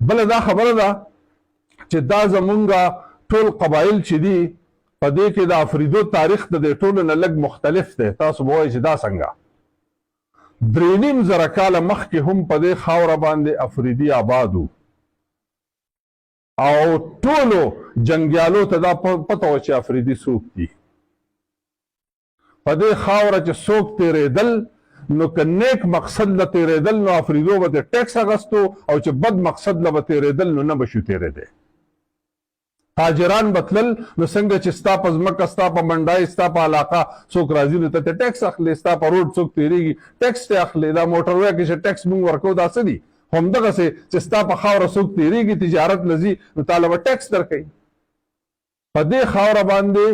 بله دا خبره ده چې دا زمونږ ټول قبایل چې دي، په دې کې د افریدو تاریخ د دې ټولو نه لږ مختلف دی. تاسو به وایئ چې دا څنګه؟ 3,500 کاله مخکې هم په دې خاوره باندې افریدي آباد وو او ټولو جنګیالو ته دا پته وه چې افریدي څوک دي. په دې خاوره چې څوک تېرېدل، نو که نیک مقصد له تېرېدل نو افریدو به ترې ټیکس اخیستو او چې بد مقصد له به تېرېدل نو نه به شو تېرېدی. تاجران به تلل، نو څنګه چې ستا په ځمکه، ستا په منډای، ستا په علاقه څوک راځي نو ته ترې ټیکس اخلې، ستا په روډ څوک تېرېږي ټیکس ترې اخلې، دا موټر وې کې چې ټیکس مونږ ورکوو دا څه دي؟ همدغسې چې ستا په خاوره څوک تېرېږي، تجارت له ځي، نو تاله به ټیکس درکوي. په دې خاوره باندې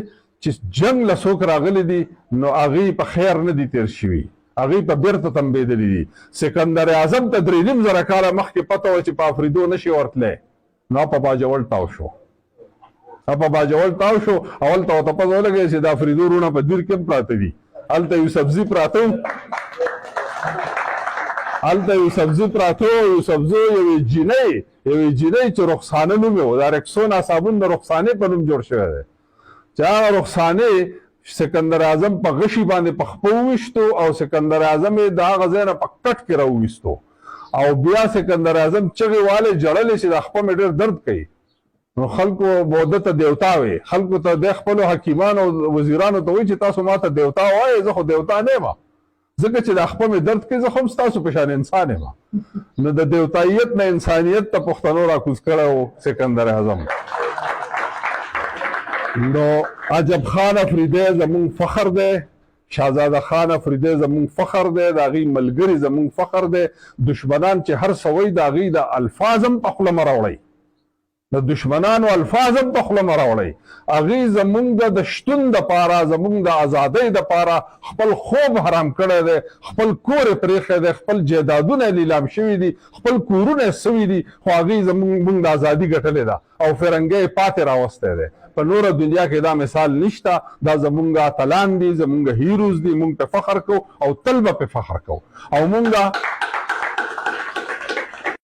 چې جنګ له څوک راغلي دي نو هغوی په خیر نه دي تېر شوي، هغوی په بېرته تمبېدلي دي. سکندر اعظم ته 3,500 کاله مخکې پته وه چې په افریدو نه شي ورتلی، نو په باجوړ تاو شو، په باجوړ تاو شو. اول ته ورته پته ولګېده چې د افریدو وروڼه په دیر کې هم پراته دي. هلته یو سبزي پراته وو، هلته یو سبزي پراته وو، یو سبزو یوې جینۍ، یوې جینۍ چې رخسانه نوم یې و، دا رکسونا صابون د رخسانې په نوم جوړ شوی دی، چې هغه رخسانې سکندر اعظم په غشي باندې په خپه وویشتو او سکندر اعظم یې د هغه ځای نه په کټ کې راوویستو. او بیا سکندر اعظم چغې والې، ژړلې چې دا خپه مې ډېر درد کوي. نو خلکو به ده ته دیوتا وي، خلکو ته د خپلو حکیمانو او وزیرانو ته وایي چې تاسو ما ته دیوتا وایئ، زه خو دیوتا نه یم، ځکه چې دا خپه مې درد کوي، زه خو هم ستاسو په شان انسان یم. نو د دیوتاییت نه انسانیت ته پښتنو راکوز کړی و سکندر اعظم. نو عجب خان افریدی زمونږ فخر دی، شهزاده خان افریدی زمونږ فخر دی، د هغوی ملګري زمونږ فخر دی. دشمنان چې هر څه وایي، د هغوی د الفاظ هم په خوله مه راوړئ، د دشمنانو الفاظ هم په خوله مه راوړئ. هغوی زمونږ د شتون دپاره، زمونږ د ازادۍ دپاره خپل خوب حرام کړی دی، خپل کور یې پرېښی دی، خپل جایدادونه یې لیلام شوي دي، خپل کورونه یې سوي دي، خو هغوی زمونږ مونږ د ازادي ګټلې ده او فرنګی یې پاتې راوستی دی. په نوره دنیا کې دا مثال نشته. دا زمونږ اتلان دي، زمونږ هیروز دي، مونږ په فخر کوو او تل به په فخر کوو. او مونږ